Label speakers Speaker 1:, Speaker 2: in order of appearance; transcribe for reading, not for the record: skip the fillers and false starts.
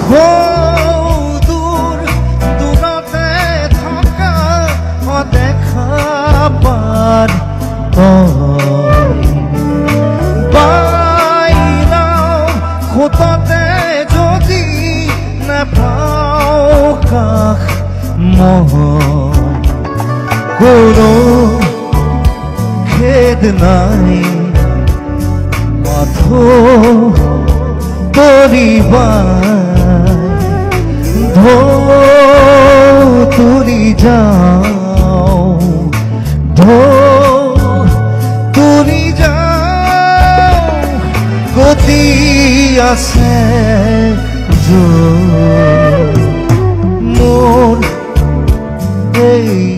Speaker 1: বহু দূৰ দূৰতে থকা অদেখা পাৰ তই, বাইৰাও সোঁততে যদি নাপাওঁ কাষ মই, কোনো খেদ নাই, মাথো তৰিবাই ঢৌ তুলি যাওঁ, ঢৌ তুলি যাওঁ, গতি আছে য'ত মোৰ এই